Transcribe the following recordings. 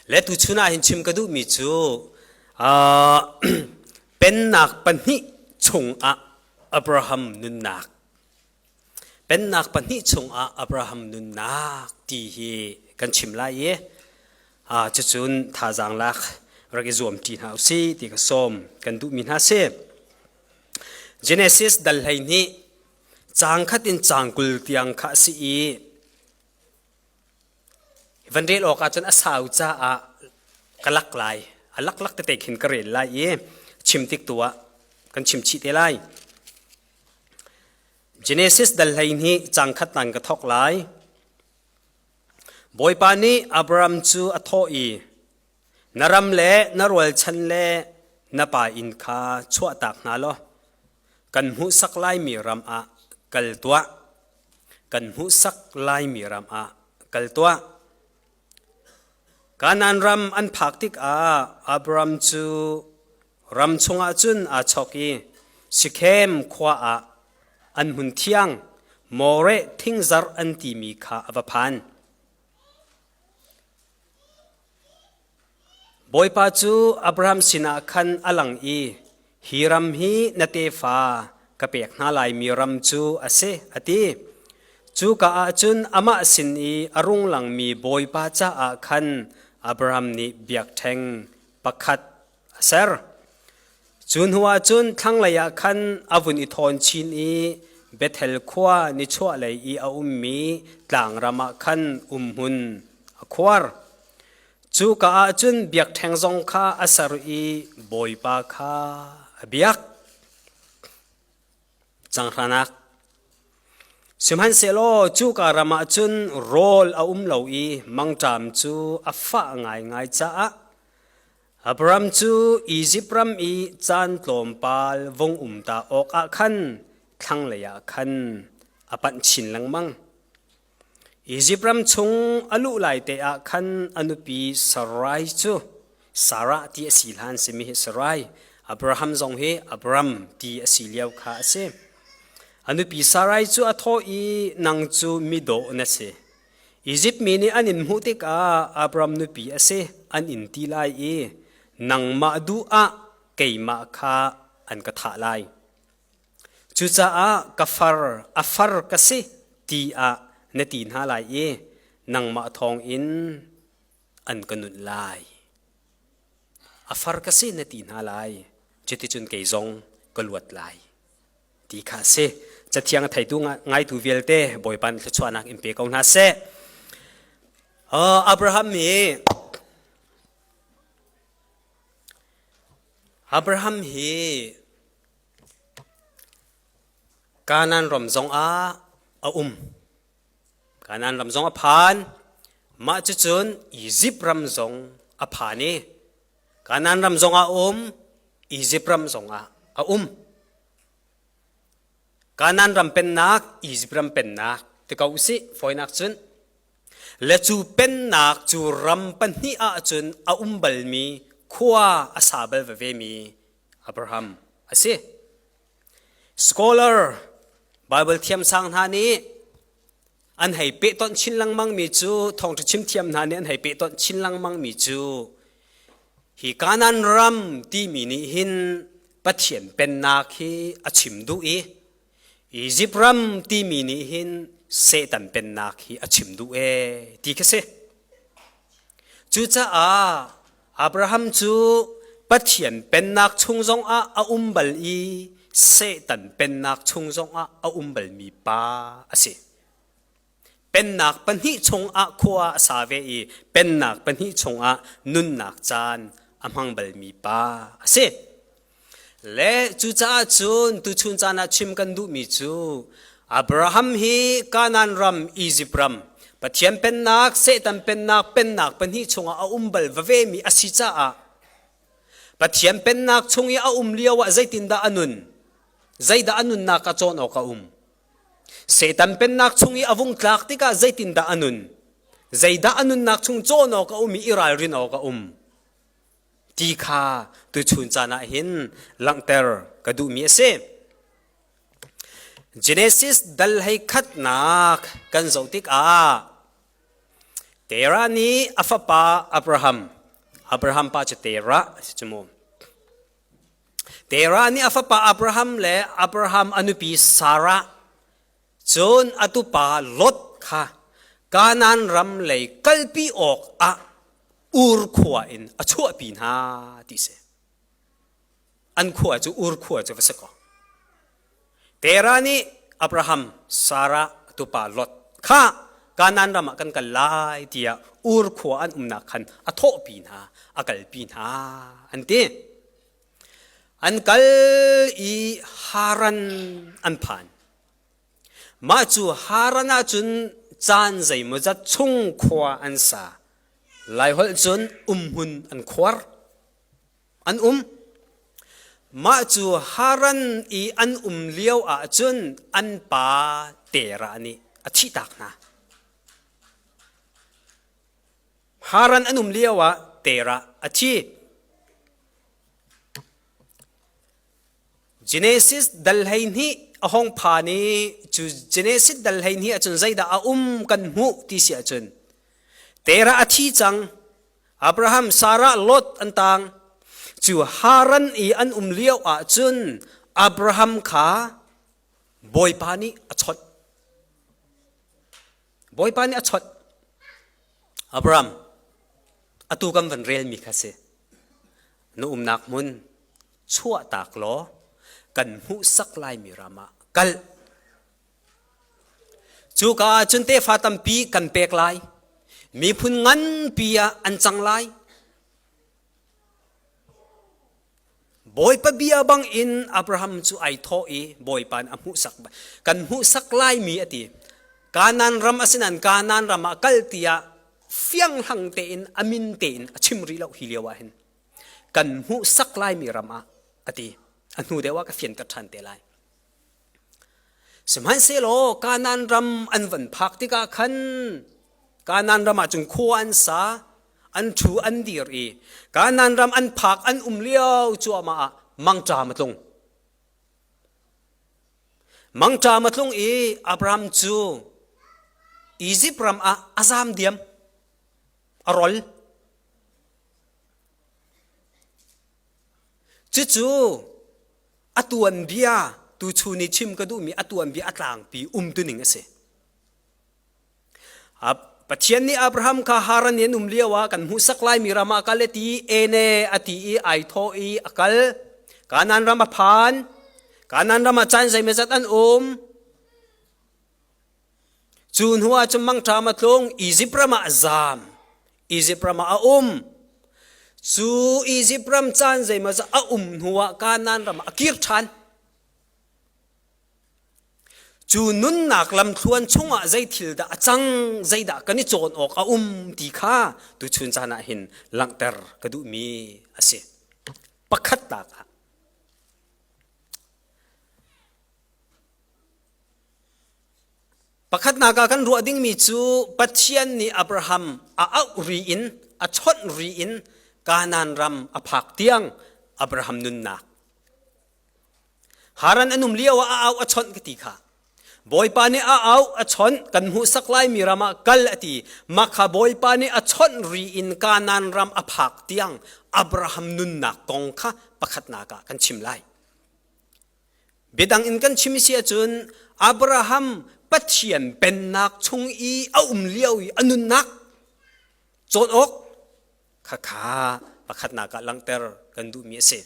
Le tuchun ah hin chim ka duhmi cu pennak pahnih chungah Abraham nunnak pennak pahnih chungah Abraham nunnak ti hi kan chim lai i cucun thazaang lak rak i zuam ṭi hna usih ti ka sawm kan duhmi hna si. Genesis dal 12 caang khat in caang 20 tiang kha a si i Van rel awk ahcun a sau caah ka lak lai. A laklak tete khin ka rel lai i chim tik tu ah kan chim chih te lai. Genesis dal 12 caang khat nan ka thawk lai. Bawipa nih Abraham cu a thawh i, Na ram le na rualchan le na pa inn kha chuahtak hna law kan hmuhsak laimi ram ah kal tuah. Kan hmuhsak laimi ram ah kal tuah. Kanaan ram an phak tikah Abram cu ram chungah cun aa chawk i Shekhem khua ah an hmun thiang Moreh thingzarh an timi kha a va phan. Bawipa cu Abraham sinah khan a lang i, Hi ram hi na tefa ka pek hna laimi ram cu a si, a ti. Cuka ah cun amah sin i a rung langmi Bawipa caah khan Abraham nih biakṭheng pakhat a ser. Cu hnuah cun thlanglei ah khan a vun i thawn chin i Bethel khua nichuahlei i a ummi tlangram ah khan umhmun a khuar. Cuka ah cun biakṭheng zong kha a ser i Bawipa kha a biak. Canghranak Sihmanhsehlaw cuka ram ah cun rawl a um lo i mangṭam cu a fah ngaingai caah Abraham cu Izipt ram i caan tlawmpal vung um ta awkah khan thlanglei ah khan a panh chin lengmang. Izipt ram chung a luh lai te ah khan a nupi Sarai cu Sarah ti a si hlan simi hi Sarai, Abraham zong hi Abram ti a si lio kha a si. A nupi Sarai cu a thawh i nang cu midawh na si. Izipt mi nih an in hmuh tikah Abram nupi a si an in ti lai i nangmah duh ah keimah kha an ka thah lai. Cucaah ka far a far ka si ti ah na ti hna lai i nangmah thawng in an ka nunh lai. A far ka si na ti hna lai. Cuticun kei zong ka luat lai. ti kha a si. Cathiang a theitu ngaitu vialte Bawipa nih thluachuahnak in pe ko hna seh. Abraham hi Abraham hi Kanaan ram zong ah a um. Kanaan ram zong a phan. Mah cucun Izipt ram zong a phan i Kanaan ram zong ah a um, Izipt ram zong ah a um. Kanaan ram pennak, Izipt ram pennak ti ko usih fawinak cun. Le cu pennak cu ram pahnih ahcun a um balmi khua a sa bal veve mi Abraham a si. Scholar Bible thiamsang hna nih an hei pehtonh chin lengmang mi cu thawngṭha chim thiam hna nih an hei pehtonh chin lengmang mi cu hi Kanaan ram timi nih hin Pathian pennak hi a chim duh i Izipt ram timi nih hin Satan pennak hi a chim duh ee ti khi si. Cucaah Abraham cu Pathian pennak chung zongah a um bal i Satan pennak chung zongah a um balmi pa a si. Pennak pahnih chungah khua a sa ve i pennak pahnih chungah nunnak caan a hmang balmi pa a si. Le cucaah cun tuchun caan ah chim kan duhmi cu Abraham hi Kanaan ram, Izipt ram, Pathian pennak, Satan pennak, pennak pahnih chungah a um bal veve mi a si caah Pathian pennak chung i a um lio ah zeitindah a nun? Zeidah a nunnak ah cawn awk a um? Satan pennak chung i a vung tlak tikah zeitindah a nun? Zeidah a nunnak chung cawn awk a um i i ralrin awk a um? Ti kha tuchun caan ah hin langhter ka duhmi a si. Genesis dal hei khatnak kan zoh tikah Terah nih a fapa Abraham. Abraham pa cu Terah a si cu mu. Terah nih a fapa Abraham le Abraham a nupi Sarah cun a tupa Lot kha Kanaan ram lei kalpi awk ah Ur khua in a chuahpi hna ti si. An khua cu Ur khua cu va si kaw. Terah nih Abraham, Sarah, a tupa Lot kha Kanaan ram ah kan kal lai tiah Ur khua an umnak khan a thawhpi hna, a kalpi hna an ti. An kal i Haran an phan. Mah cu Haran ah cun caan zeimawzat chung khua an sa. Laiholh cun umhmun an khuar. An um. Mah cu Haran i an um lio ah cun an pa Terah nih a thihtak hna. Haran an um lio ah Terah a thi. Genesis dal 12 a hong phan i cu Genesis dal 12 ahcun zeidah a um kan hmuh ti si ahcun Terah a thi cang Abraham, Sarah, Lot an tang. Cu Haran i an um lio ahcun Abraham kha Bawipa nih a chawnh. Bawipa nih a chawnh. Abraham, atu kan van relmi kha si. Na umnak hmun chuahtak law kan hmuhsak laimi ram ah kal. Cuka ah cun tefa tampi kan pek lai. Miphun nganpi ah an cang lai. Bawipa bia bang in Abraham cu ai thawh i Bawipa nih a hmuhsak kan hmuhsak laimi a ti. Kanaan ram asinain Kanaan ram ah kal tiah fianghlang tein a min tein a chim rih lo hi lio ah hin. Kan hmuhsak laimi ram ah a ti. A hnu deuh ah ka fianter ṭhan te lai. Sihmanhsehlaw Kanaan ram an van phak tikah khan Kanaan ram ah cun khua an sa, an ṭhu an dir i Kanaan ram an phak an um lio cuahmah ah mangṭam a tlung. Mangṭam a tlung i Abraham cu Izipt ram ah a zaam diam, a rol. Cucu a tuanbia tuchun i chim ka duhmi a tuanbia a tlangpi umtuning a si. Pathian nih Abraham kha Haran i an um lio ah kan hmuhsak laimi ram ah kal ti ene a ti i ai thawh i a kal. Kanaan ram a phan. Kanaan ram ah caan zeimawzat an um. Cu hnu ah cun mangṭam a tlung, Izipt ram ah a zaam. Izipt ram ah a um. Cu Izipt ram caan zeimawzat a um hnu ah Kanaan ram ah a kir ṭhan. Cu nunnak lamthluan chungah zei thil dah a cang, zeidah kan i cawn awk a um ti kha tuchun caan ah hin langhter ka duhmi a si. Pakhatnak ah Pakhatnak ah kan ruah dingmi cu Pathian nih Abraham a auh ri in a chawnh ri in Kanaan ram a phak tiang Abraham nunnak. Haran an um lio ah a auh a chawnh ka ti kha. Bawipa nih a auh a chawnh kan hmuhsak laimi ram ah kal a ti. Mah kha Bawipa nih a chawnh ri in Kanaan ram a phak tiang Abraham nunnak kong kha pakhatnak ah kan chim lai. Biadang in kan chim si ahcun Abraham Pathian pennak chung i a um lio i a nunnak cawn awk khakha pakhatnak ah langhter kan duhmi a si.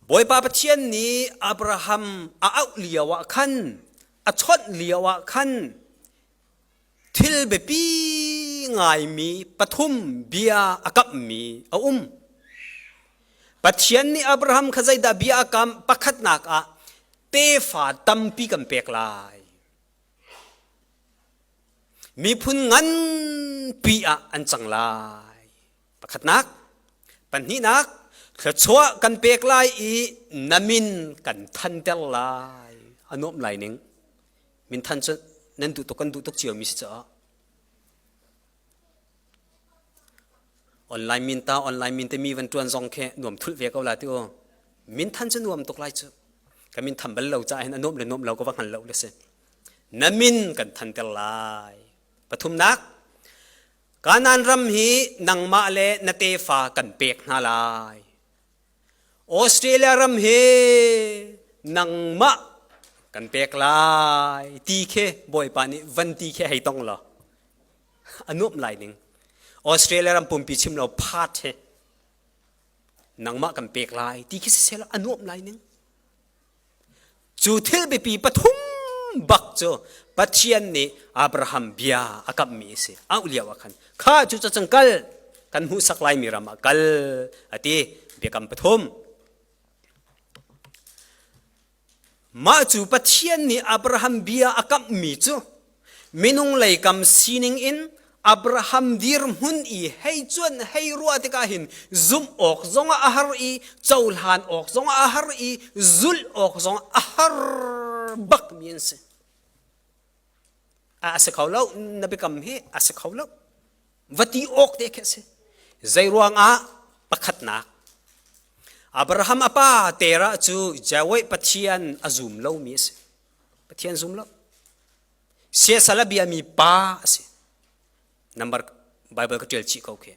Bawipa Pathian nih Abraham a auh lio ah khan a chawnh lio ah khan thil biapi ngaimi pathum bia a kamhmi a um. Pathian nih Abraham kha zeidah bia a kam? Pakhatnak ah tefa tampi kan pek lai. Miphun nganpi ah an cang lai. Pakhatnak. Pahnihnak, thluachuah kan pek lai i na min kan thanter lai. A nuamh lai ning. Minthan cu nan duh tuk kan duh tuk ciomi si caah online min ta online min te mi van tuan zong khi nuam thulh ve ko la ti u minthan cu nuam tuk lai cu ka min tham bal lo ca hin a nuam le nuam lo ka va hngal lo le si na min kan thanter lai pathumnak. Kanaan ram hi nangmah le na tefa kan pek hna lai. Australia ram hi nangmah kan pek lai ti khi Bawipa nih van ti khi hei tong law a nuamh lai ning. Australia ram pumpi chim lo part hi nangmah kan pek lai ti khi siseh law a nuamh lai ning. Cu thil biapi pathum bak cu Pathian nih Abraham bia a kamhmi a si. Auh lio ah khan kha cu cang kal kan hmuhsak laimi ram ah kal a ti biakam pathum. Mah cu Pathian nih Abraham bia a kamhmi cu minung lei kam sining in Abraham dirhmun i hei cuan hei ruah tikah hin zumh awk zongah a har i cohlan awk zongah a har i zulh awk zongah a har bakmi an si. A si kho lo, na biakam hi a si kho lo. Va ti awk te khi a si. Zei ruangah pakhatnak Abraham a pa Terah cu Yahweh Pathian a zum lomi a si. Pathian zum lo. Siasal a biami pa a si. Number Bible ka ṭial chih ko khi.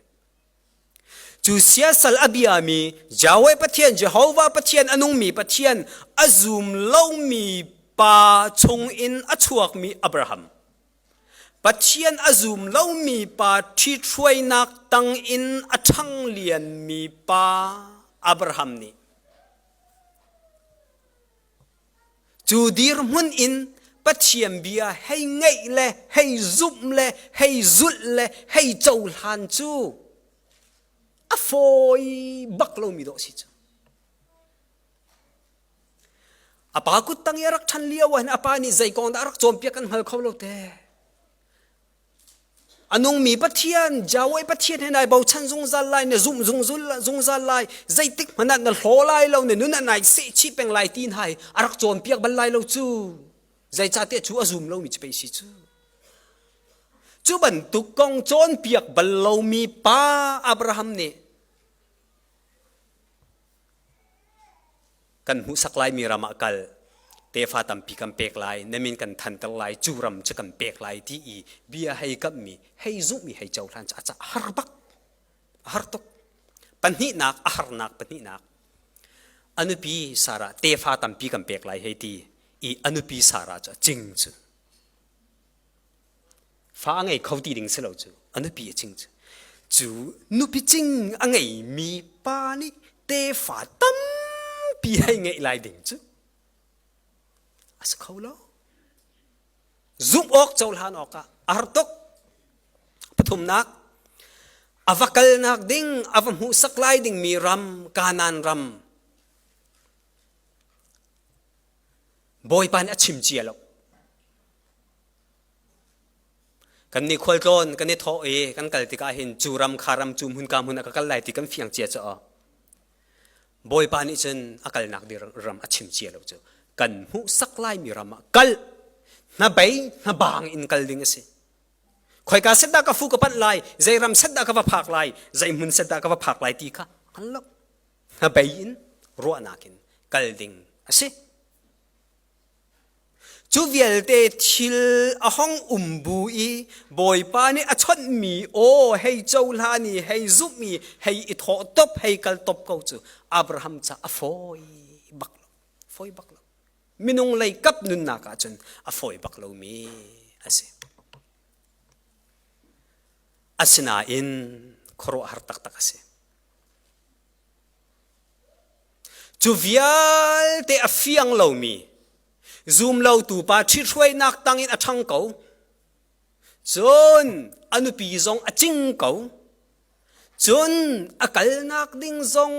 Cu siasal a biami Yahweh Pathian, Jehovah Pathian, a nungmi Pathian, a zum lomi pa chung in a chuakmi Abraham. Pathian a zum lomi pa ṭhithruainak tang in a ṭhang lianmi pa Abraham nih Cu dirhmun in Pathian bia hei ngeih le hei zumh le hei zulh le hei cohlan cu a fawi bak lomi dawh si cu. A pa kut tang i a rak ṭhan lio ah hin a pa nih zei kong dah a rak cawnpiak kan hngal kho lo te. A nungmi Pathian, Yahweh Pathian he nai bochan zungzal lai, na zumh zungzal lai, zeitik hmanh ah na hlaw lai lo, na nun ah nai sehchih peng lai ti hna hi a rak cawnpiak bal lai lo cu. Zeicahtiah cu a zum lomi cu pei si cu. Cu bantuk kong cawnpiak bal lomi pa Abraham nih kan hmuhsak laimi ram ah kal tefa tampi kan pek lai na min kan thanter lai cu ram cu kan pek lai ti i bia hei kamhmi hei zumhmi hei cohlan cu a ca har bak a har tuk pahnihnak a harnak pahnihnak a nupi Sarah tefa tampi kan pek lai hei ti i a nupi Sarah cu a cing cu Fa a ngei kho ti ding si lo cu a nupi a cing cu. Cu nupi cing a ngeimi pa nih tefa tampi hei ngeih lai ding cu a si kho lo. Zumh awk cohlan awkah a har tuk. Pathumnak, a va kalnak ding, a va hmuhsak lai dingmi ram, Kanaan ram, Bawipa nih a chim cia lo. Kan nih khualtlawn kan i thawh i kan kal tikah hin cu ram kha ram cu hmun ka hmun ah ka kal lai ti kan fiang cia cu Bawipa nih cun a kalnak ding ram a chim cia lo cu kan hmuhsak laimi ram ah kal hnabei hnabang in kal ding a si. Khoika set dah ka fu ka panh lai, zei ram set dah ka va phak lai, zei hmun set dah ka va phak lai ti kha an lo. Hnabei in ruahnak in kal ding a si. Cu vialte thil a hong um bu i Bawipa nih a chawnhmi aw hei cohlan i hei zumh i hei i thawh top hei kal top ko cu Abraham ca a fawi bak lo. Fawi bak lo. Minung lei kap nunnak ah cun a fawi bak lomi a si. Asinain khuaruahhar taktak a si. Cu vialte a fiang lomi zumlotu pa ṭhithruainak tangin a ṭhang ko. Cun a nupi zong a cing ko. Cun a kalnak ding zong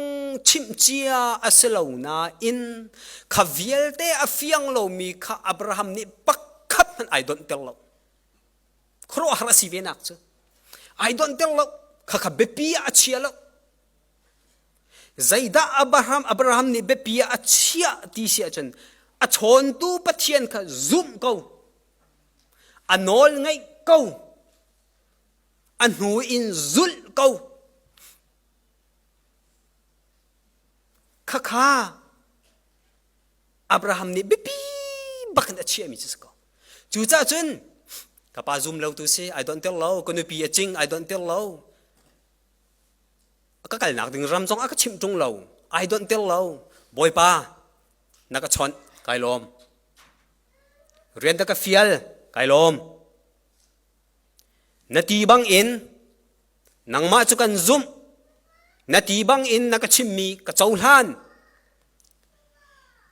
chimh cia a si lo nain kha vialte a fiang lomi kha Abraham nih pakhat hmanh ai donhter lo. Khuaruahhar a si ve nak cu. Ai donhter lo. Khakha biapi ah a chia lo. Zeidah Abraham, Abraham nih biapi ah a chiah ti si ahcun a chawntu Pathian kha zumh ko. A nawl ngaih ko. A hnu in zulh ko. Khakha Abraham nih biapi bak in a chiahmi cu si ko. Cucaah cun Ka pa zum lo tu si, ai donh ter lo. Ka nupi a cing, ai donh ter lo. Ka kalnak ding ram zong a ka chimh ṭung lo. Ai donh ter lo. Bawipa, na ka chawnh, kai lawm. Rian ta ka fial, kai lawm. Na ti bang in nangmah cu kan zumh. Na ti bang in na ka chimmi ka cohlan.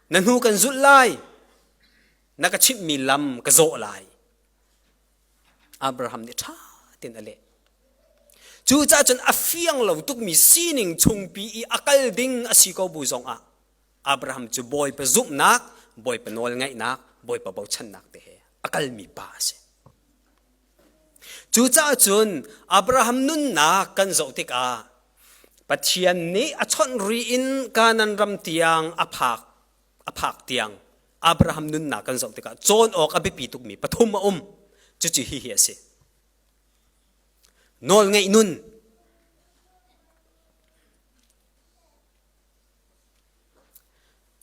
Na hnu kan zulh lai. Na ka chimhmi lam ka zawh lai. Abraham nih ṭha tein a leh. Cucaah cun a fiang lo tukmi sining chungpi i a kal ding a si ko bu zongah Abraham cu Bawipa zumhnak, Bawipa nawlngaihnak, Bawipa bochannak te he a kalmi pa a si. Cucaah cun Abraham nunnak kan zoh tikah Pathian nih a chawnh ri in Kanaan ram tiang a phak a phak tiang Abraham nunnak kan zoh tikah cawn awk a biapi tukmi pathum a um. Cucu hihi a si. Nawlngaih nun,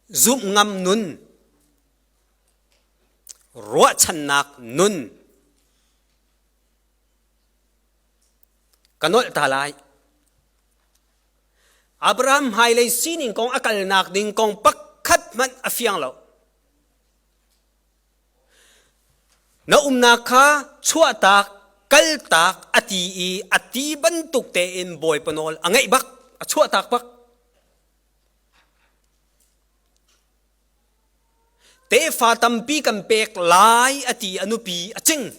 zumh ngam nun, ruahchannak nun. Ka nolh ta lai. Abraham hmailei sining kong a kalnak ding kong pakhat hmanh a fiang lo. Na umnak kha chuahtak, kaltak a ti i a ti bantuk tein Bawipa nawl a ngeih bak, a chuahtak bak. Tefa tampi kan pek lai a ti a nupi a cing.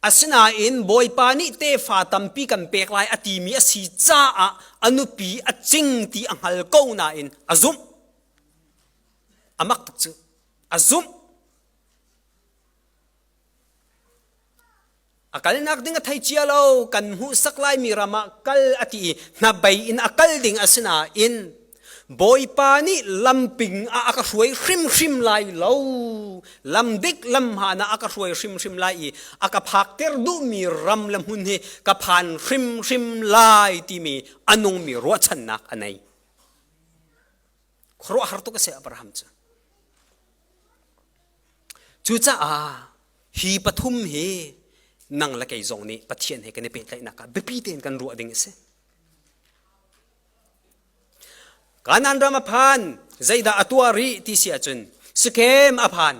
Asinain Bawipa nih tefa tampi kan pek lai a timi a si caah a nupi a cing ti a hngal ko nain a zumh. A mak tuk cu. A zumh. A kalnak ding a thei cia lo, kan hmuhsak laimi ram ah kal a ti i hnabei in a kal ding a si nain Bawipa nih lamping ah a ka hruai hrimhrim lai lo. Lam dik lam hmaan ah a ka hruai hrimhrim lai i a ka phakter duhmi ram le hmun hi ka phan hrimhrim lai timi a nungmi ruahchannak a nei. Khuaruahhar tuk a si Abraham cu. Cucaah hi pathum hi nang le kei zong nih Pathian he kan i pehtlaihnak ah biapi tein kan ruah ding a si. Kanaan ram a phan, zeidah a tuah rih ti si ahcun Sikem a phan.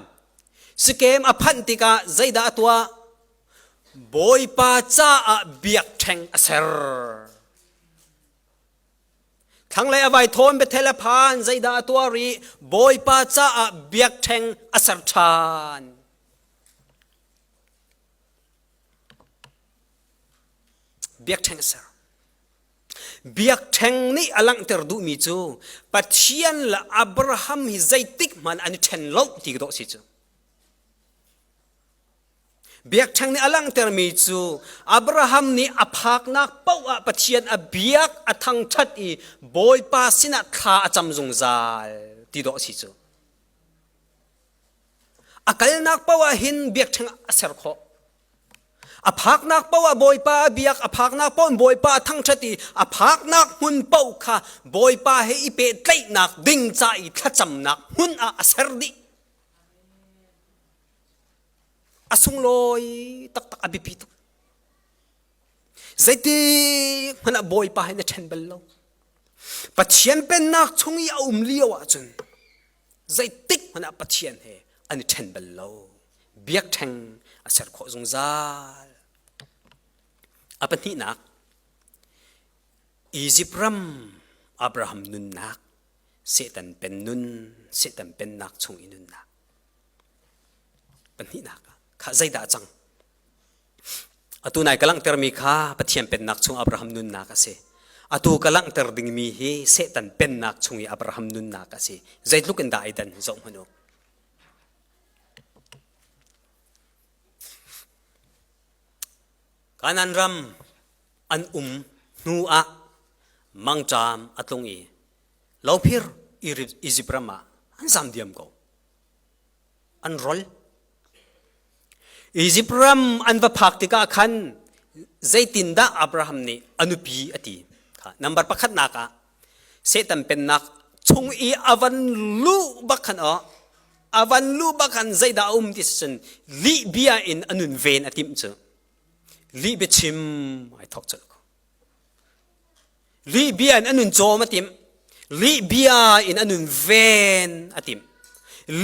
Sikem a phanh tikah zeidah a tuah? Bawipa caah biakṭheng a ser. Thlanglei a vai thawn Bethel a phan, zeidah a tuah rih? Bawipa caah biakṭheng a ser ṭhan. Biakṭheng a ser. Biakṭheng nih a langhter duhmi cu Pathian le Abraham hi zeitik hmanh an i ṭhen lo ti ka dawh si cu. Biakṭheng nih a langhtermi cu Abraham nih a phaknak paoh ah Pathian a biak, a thangṭhat i Bawipa sinah thla a cam zungzal ti dawh a si cu. A kalnak paoh ah hin biakṭheng a ser khawh. A phaknak paoh ah Bawipa a biak, a phaknak paoh in Bawipa a thangṭhat i a phaknak hmun paoh kha Bawipa he i pehtlaihnak ding ca i thlacamnak hmun ah a ser dih. A sunglawi taktak a biapi tuk. Zeitik hmanh ah Bawipa he na ṭhen bal lo. Pathian pennak chung i a um lio ahcun zeitik hmanh ah Pathian he an i ṭhen bal lo. Biakṭheng a ser khawh zungzal. A pahnihnak, Izipt ram Abraham nunnak, Satan pen nun, Satan pennak chung i nunnak. Pahnihnak ah kha zeidah a cang? Atu nai ka langhtermi kha Pathian pennak chung Abraham nunnak a si. Atu ka langhter dingmi hi Satan pennak chung i Abraham nunnak a si. Zeitluk in dah ai dan zoh hmanh u. Kanaan ram an um hnu ah mangṭam a tlung i lophir Izipt ram ah an zam diam ko. An rol. Izipt ram an va phak tikah khan zeitindah Abraham nih a nupi a ti? Number pakhatnak ah Satan pennak chung i a van luh bak khan aw. A van lu bak khan zeidah a um ti cun lih bia in a nun ven a timh cu. Lih biachim ai thawk colh ko. Lih bia in a nun cawm a timh. Lih bia in a nun ven a timh.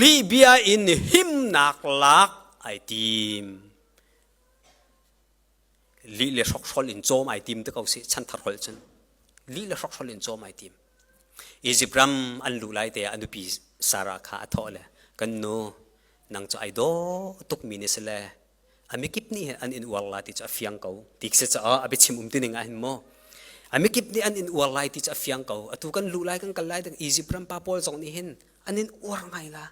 Lih bia in himnak lak ai tim. Lih le hrokhrol in cawm ai tim te ko si chanthar holh cun. Lih le hrokhrol in cawm ai tim. Egypt ram an luh lai te ah a nupi Sarah kha a thawh le kan nu nang cu ai dawh tukmi ni si le a mikip nih hin an in uar la ti cu a fiang ko ti si caah a biachim um ti ning ah hin maw a mikip nih an in uar lai ti cu a fiang ko atu kan luh lai kan kal lai ding Egypt ram pa pawl zong nih hin an in uar ngai la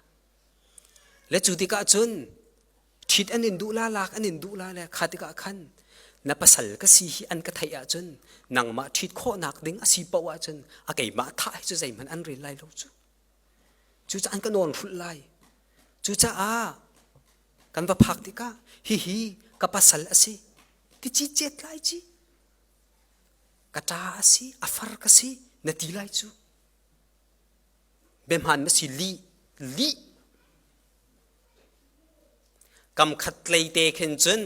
le cu tikah cun ṭhit an in duh la lak an in duh la le kha tikah khan na pasal ka si hi an ka theih ahcun nangmah ṭhit khawhnak ding a si paoh ahcun a keimah thah hi cu zeihmanh an rel lai lo cu cucaah an ka nawn hrulh lai cucaah kan va phak tikah hihi ka pasal a si ti ci cet lai ci ka ṭa a si a far ka si na ti lai cu biahmaan na si lih lih Kam khat lei te khin cun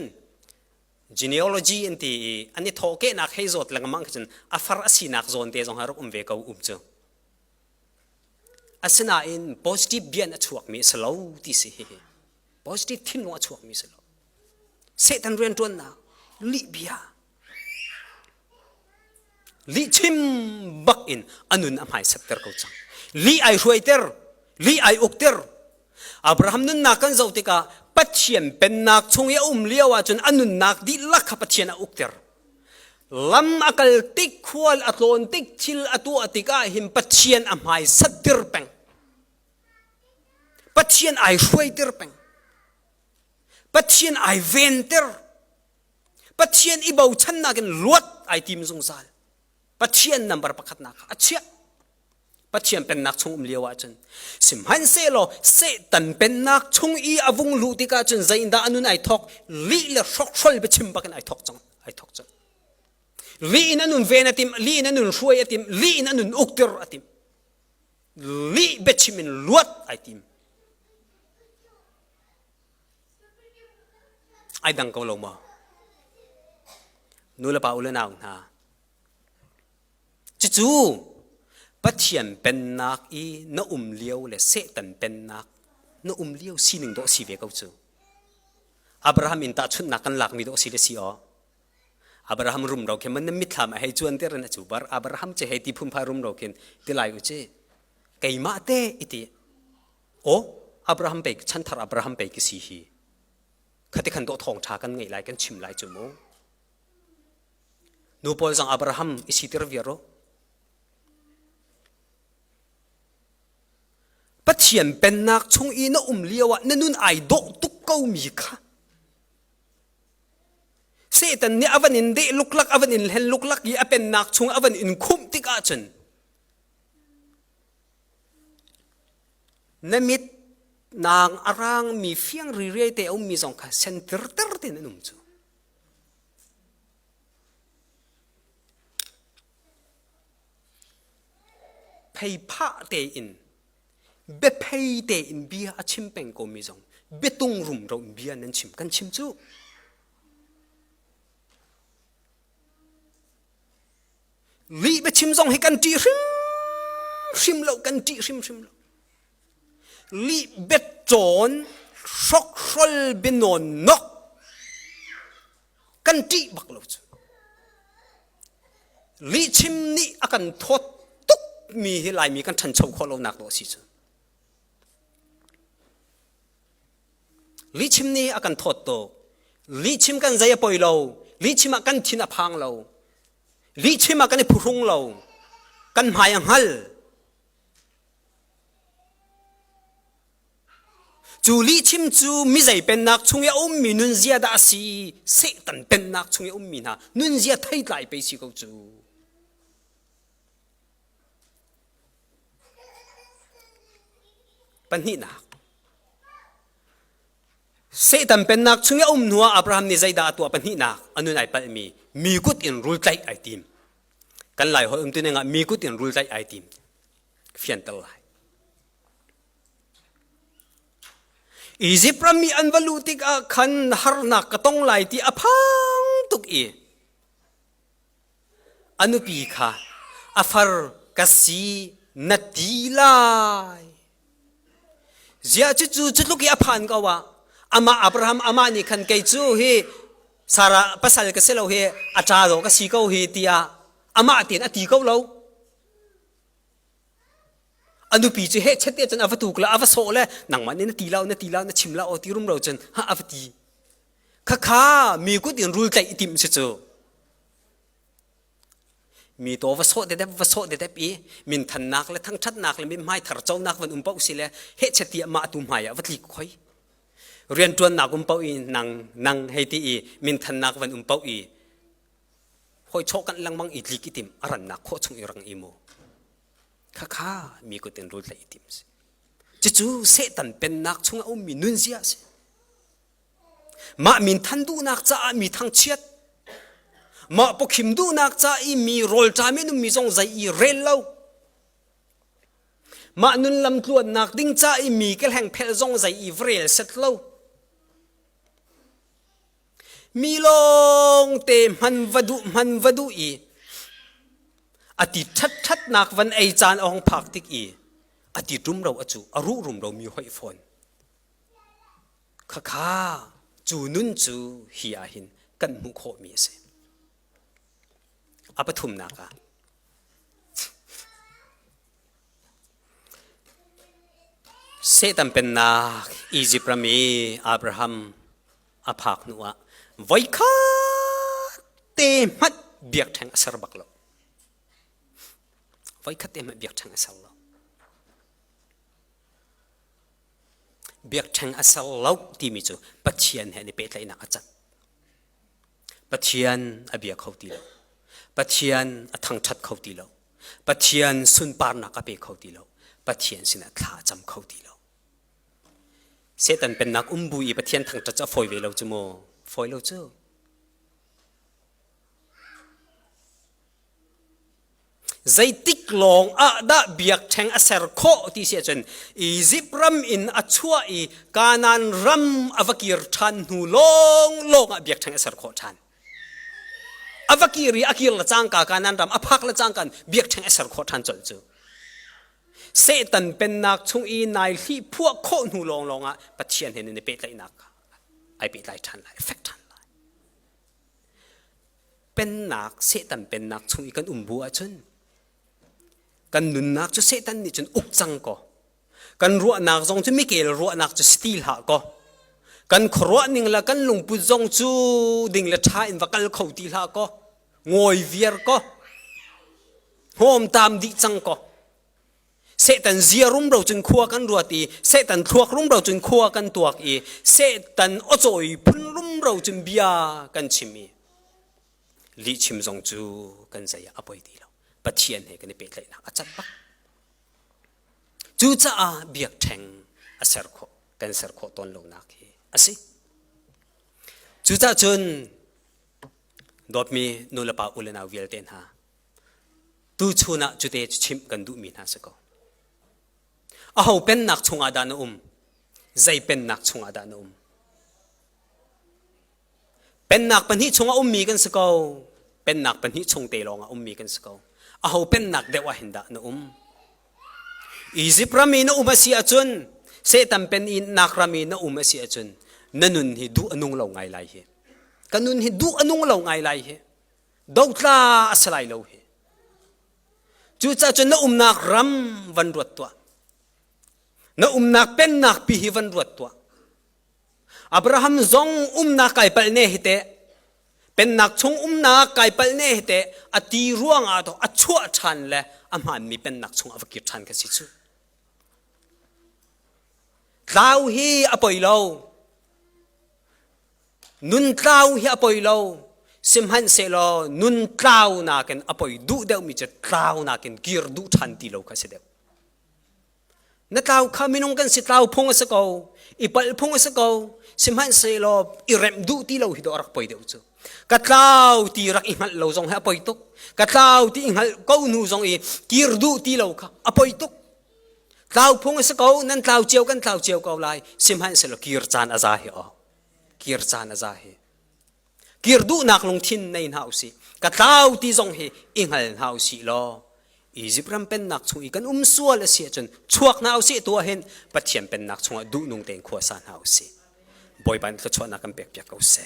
genealogy an ti i an i thawhkehnak hei zawt lengmang khi cun a far a sinak zawn te zong ha rak um ve ko um cu. Asinain positive bian a chuakmi a si lo ti si hihi. Positive thinlung a chuakmi a si lo. Satan rianṭuannak lih bia lihchim bak in a nun a hmaisatter ko cang. Lih ai hruaiter, lih ai ukter. Abraham nunnak kan zoh tikah Pathian pennak chung i a um lio ahcun a nunnak dihlak kha Pathian a ukter. Lam a kal tik, khual a tlawn tik, thil a tuah tikah hin Pathian a hmaisatter peng. Pathian ai hruaiter peng. Pathian ai venter. Pathian i bochannak in luat ai tim zungzal. Pathian number pakhatnak kha a chiah. Pathian pennak chung um lio ahcun sihmanhsehlaw Satan pennak chung i a vung luh tikah cun zeidah a nun ai thawk lih le hrokhrol biachim bakin ai thawk cang ai thawk cang lih in a nun ven a tim lih in a nun hruai a tim lih in a nun uktir a tim lih biachim in luat ai tim Ai dang ko lo maw? Nu le pa u le nau hna. Cucu Pathian pennak i na um lio le Satan pennak na um lio sining dawh si ve ko cu. Abraham in tahchunhnak kan lakmi dawh si le si aw. Abraham rumro khin man na mitthlam a hei cuan ter in a cu bar Abraham che hei ti phunphai rumro khin ti lai u ci. Keimah te iti Aw, Abraham pei chanthar Abraham pei ka si hi. Khati khan dawh thawng ṭha kan ngeih lai kan chim lai cu mu. Nu pawl zong Abraham i sitir viar u. Pathian pennak chung i na um lio ah na nun ai dawh tuk ko mi kha. Satan nih a van in deh luklak a van in hlen luklak i a pennak chung a van in khumh tik ahcun Na mit naang a raangmi fiang ririai te a ummi zong kha sen tirter tein an um cu. Pheiphah tein biaphei tein bia a chim peng komi zong biatung rumro in bia nan chim kan chim cu. Lih biachim zong hi kan ṭih hrimhrim lo, kan ṭih hrimhrim lo. Lih biacawn hrokhrol bianawn nok kan ṭih bak lo cu. Lihchim nih a kan thawt tuk mi hi Laimi kan ṭhancho khawh lonak dawh a si cu. Lihchim nih a kan thawt tuk. Lihchim kan zei a poi lo. Lihchim ah kan thin a phang lo. Lihchim ah kan i phuhrung lo. Kan hmai a hngal. Cu lihchim cu mizei pennak chung i a ummi nunzia dah a si? Satan pennak chung i a ummi hna nunzia theitlai pei si ko cu. Pahnihnak. Satan pennak chung i a um hnuah Abraham nih zeidah a tuah pahnihnak a nun ai palhmi mi kut in rul tlaih ai tim. Kan lai holh um tu ning ah mi kut in rul tlaih ai tim. Fianter lai. Izipt ram i an va luh tikah khan harnak ka tong lai ti a phang tuk i a nupi kha a far ka si na ti lai. Ziah cucu cu tluk i a phan ko ah amah Abraham amah nih khan kei cu hi Sarah pasal ka si lo hi a ṭa dawh ka si ko hi tiah amah tein a ti ko lo. A nupi cu hehchet te cun a va tuk le a va sawh le nangmah nih na ti lo na ti lo na chim lo ti rumro cun ha a va ti. Khakha mi kut in rul tlaih i timh si cu. Mi taw va sawh dedep va sawh dedep i minthannak le thangṭhatnak le mithmai thar conak van um paoh si le hehchet ti mah tu hmai ah va tlik khoi. Rianṭuannak um paoh i nang nang hei ti i minthannak van um paoh i hoi chawh kanh lengmang i tlik i tim a rannak khawh chung i rang i mu. Khakha mi kut in rul tlaih i tim si. Cucu Satan pennak chung a ummi nunzia a si. Mah minthan duhnak caah mi thangchiat, mah pawkhim duhnak ca i mi rawlṭam in ummi zong zei i rel lo, mah nun lamtluannak ding ca i mi kehleng phelh zong zei i va rel set lo. Mi lawngte hman va duh hman va duh i a ti ṭhatṭhatnak van ei caan a hong phak tik i a ti ṭum ro a cu a ruh rumro mi hoih fawn. Khakha cu nun cu hi ah hin kan hmuh khawhmi a si. A pathumnak ah Satan pennak Izipt ram i Abraham a phak hnuah voikhat te hmanh biakṭheng a ser bak lo. Voikhat te hmanh biakṭheng a ser lo. Biakṭheng a ser lo timi cu Pathian he an i pehtlaihnak a cat. Pathian a bia kho ti lo. Pathian a thangṭhat kho ti lo. Pathian sunparnak a pe kho ti lo. Pathian sinah thla a cam kho ti lo. Satan pennak um bu i Pathian thangṭhat cu a fawi ve lo cu mu. Fawi lo cu. Zeitik lawng ah dah biakṭheng a ser khawh ti si ahcun Izipt ram in a chuah i Kanaan ram a va kir ṭhan hnu lawnglawng ah biakṭheng a ser khawh ṭhan. A va kir i a kir le cangka Kanaan ram a phak le cangka in biakṭheng a ser khawh ṭhan colh cu. Satan pennak chung i nai hlih phuah khawh hnu lawnglawng ah Pathian he nan i pehtlaihnak ai pehtlai ṭhan lai, fek ṭhan lai. Pennak, Satan pennak chung i kan um bu ahcun kan nunnak cu Satan nih cun uk cang kaw kan ruahnak zong cu mikel ruahnak cu si ti hlah kaw kan khuaruah ning le kan lungput zong cu ding le ṭha in va kal kho ti hlah kaw ngawi viar kaw hnawmtam dih cang kaw Satan zia rumro cun khua kan ruat i Satan thluak rumro cun khua kan tuak i Satan awcawi phun rumro cun bia kan chim i lihchim zong cu kan zei ah a poi ti lo. Pathian he kan i pehtlaihnak a cat bak. Cucaah biakṭheng a ser khawh kan ser khawh tawn lonak hi a si. Cucaah cun dawtmi nulepa u le nau vialte hna Tuchun ah cute cu chimh kan duhmi hna si ko. Aho pennak chungah dah na um? Zei pennak chungah dah na um? Pennak pahnih chungah ummi kan si ko. Pennak pahnih chung te lawngah ummi kan si ko. Aho pennak deuh ah hin dah na um? Izipt ram i na um a si ahcun, Satan pen i nak ram i na um a si ahcun, na nun hi duh a nung lo ngai lai hi. Ka nun hi duh a nung lo ngai lai hi. Dotla a si lai lo hi. Cucaah cun na umnak ram van ruat tuah. Na umnak pennak pi hi van ruat tuah. Abraham zong umnak kai palh ne hi teh pennak chung umnak kai palh ne hi teh a ti ruang ah a chuah ṭhan le a hmaanmi pennak chung a va kir ṭhan kha si cu. Tlau hi a poi lo. Nun tlau hi a poi lo. Sihmanhsehlaw nun tlau nakin a poi duh deuhmi cu tlau nakin kir duh ṭhan ti lo kha a si deuh. Na tlau kha minung kan si tlau phung a si ko, i palh phung a si ko, sihmanhsehlaw i remh duh ti lo hi dawh a rak poi deuh cu. Ka tlau ti rak i hngalh lo zong hi a poi tuk. Ka tlau ti i hngalh ko hnu zong i kir duh ti lo kha a poi tuk. Tlau phung a si ko, nan tlau cio kan tlau cio ko lai. Sihmanhsehlaw kir caan a za hi aw. Kir caan a za hi. Kir duhnak lungthin nei hna usih. Ka tlau ti zong hi i hngal hna usih law Izipt ram pennak chung i kan um sual a si ahcun chuak hna usih tu ahhin Pathian pennak chungah duhnung tein khua sa hna usih. Bawipa nih thluachuahnak kan pekpiak ko seh.